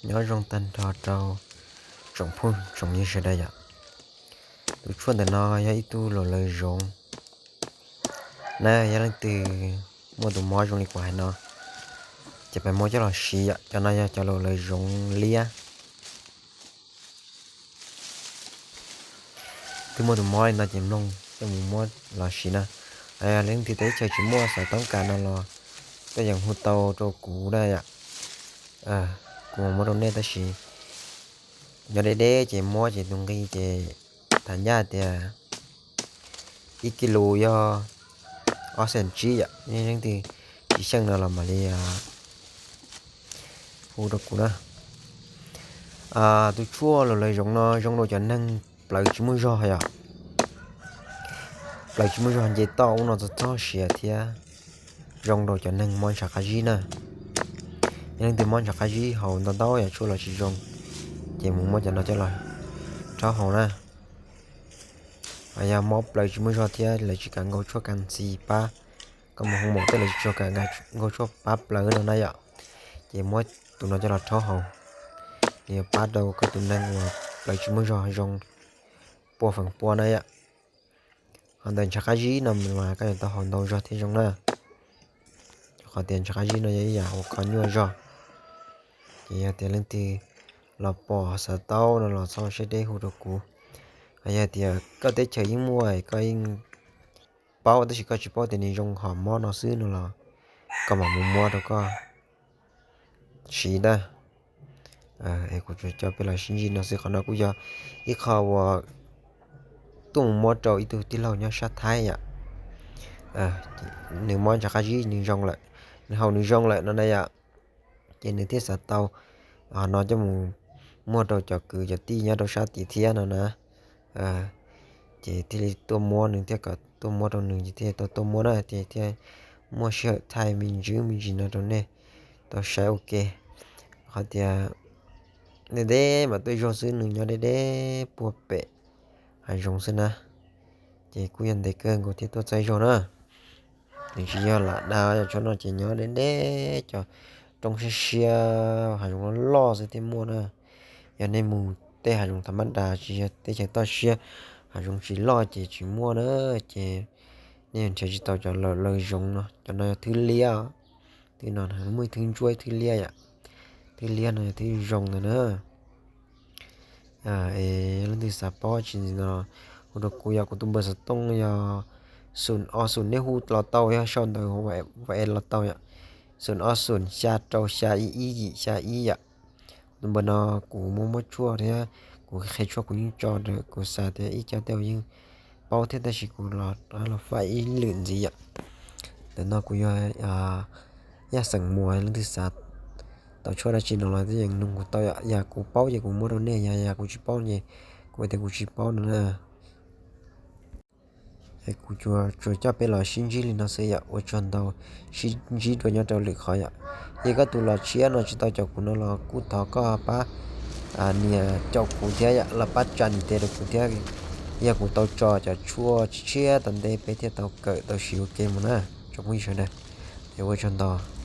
Nyob zoo tag nrho rau tsoom phooj tsoom ywg sawv daws yom. Tus tshuaj ntawm no yog ib tug laus lawv zoov na, yog leej twg muaj tus mob zoo li kuv hais no ces pab muab coj los siv yom. Cov no yog cov laus lawv zoov liab. Twb muaj tus mob li no ces mloog coj mus muab los siv na. Leej twg teb chaws tsis muaj xov tooj kas no los koj yeej hu tau rau kuv na yom. Kuv muab rau nej tab sis nyob deb deb ces muab ces tus nqi ces tham ncaj tias ib kis lus yog ob xees tsib yom. Leej twg tsis xyeej no los mam li hu rau kuv na. Tus tshuaj laus lawv zoov no zoo rau cov neeg plawv tsis muaj zog yom. Plawv tsis muaj zog, nce toj ub no txog txog siav thiab. Zoo rau cov neeg mob ntshav qab zib na. Yog leej twg mob ntshav qab zib haus ntau ntau yam tshuaj los tsis zoo ces mus muab cov no coj los rhaub haus na. Yog mob plawv tsis muaj zog thiab lawv tsis kam nkaug tshuaj kas ntxi pab, koj mus hu mom tej lawv tsis kam nkaug tshuaj pab plawv no na yom, ces muab tus no coj los rhaub haus, nws yuav pab rau koj tus neeg uas plawv tsis muaj zog zoo pua feem pua na yom. Ho ntawm ntshav qab zib no mas koj yuav tau haus ntau zog thiaj zoo na. Qhov tias ntshav qab zib no yog ib yam uas kho nyuaj zog. Ces yog tias leej twg los pom xav tau no los txhob siab deb hu rau kuv. Yog tias koj teb chaws yeej muaj koj yeej paub tab sis koj tsis paub tias nws zoo hom mob no xwb no los koj mam mus muab rau koj siv ntag. Es kuv tsuas coj peb los sib ntsib no xwb, qhov no kuj yog ib qho uas tuaj mus muab rau ib tug tij laug nyob sab Thaib yom. Nws mob ntshav qab zib nws zoo lawm, nws haus nws zoo lawm no na yom, ces nws thiaj xav tau. Qhov no coj mus muag rau cov kwv cov tij nyob rau sab tid thiab no na. Ces thiaj li tuaj muab nws thiab, kom tuaj muab rau nws ces thiaj tau tuaj muab na, ces thiaj muaj sij hawm thaij me ntsis me ntsis no rau nej tau saib ua ke. Qhov tias deb deb mas tuaj zog xwb, nws nyob deb deb puag pem hav zoov xwb na, ces kuj yog ntev kawg nkaus thiaj tuaj txaij zog na. Nws tsis yog lam dag, yog tsob no ces nyob deb deb cov roob siab siab hav zoov loj loj xwb thiaj muaj na. Yog nej mus tej hav zoov thav mab das tsis yog teb chaws toj siab, hav zoov tsis loj ces tsis muaj na. Ces nej yuav nrhiav tsis tau cov laus lawv zoov no, cov no yog thwb liab. Thwb no muaj ib thwb ntsuab ib thwb liab yom. Thwb liab no yog thwb zoo ntawd na. Es leej twg xav paub tsis ntxiv no, hu rau kuv yom, kuv tus npawb xov tooj yog xoom ob xoom, nej hu los tau, yog sau ntawv ua es los tau yom. Xoom ob xoom xya rau xya ib ib yim xya ib yom. Tus npawb no kuv muaj muab tshuaj thiab, kuv qhia tshuaj kuv yeej tso rau, kuv xav tias ib co tej uas yeej paub thiab tab sis kuv los rov los faib ib lwm ntxiv yom. Ntawm no kuv yog Yaj Xeem Muas, leej twg xav tau tshuaj dab tsi no los yeej nug kuv tau yom. Yam kuv paub ces kuv muab rau nej, yam kuv tsis paub ces kuv tias kuv tsis paub no na. Es kuv tsuas coj peb los sib ntsib li no xwb yom, ua tsaug ntau, sib ntsib dua nyob rau lwm qhov yom. Yog koj tus los tshiab no tsis tau caum kuv no los kuj thov koj pab nias caum kuv thiab yom, los pab tsa nias tes rau kuv thiab. Yog kuv tau tso cov tshuaj tshiab tom ntej peb thiaj tau kawm tau siv ua ke mus na, tsoom phooj ywg sawv daws. Es ua tsaug ntau.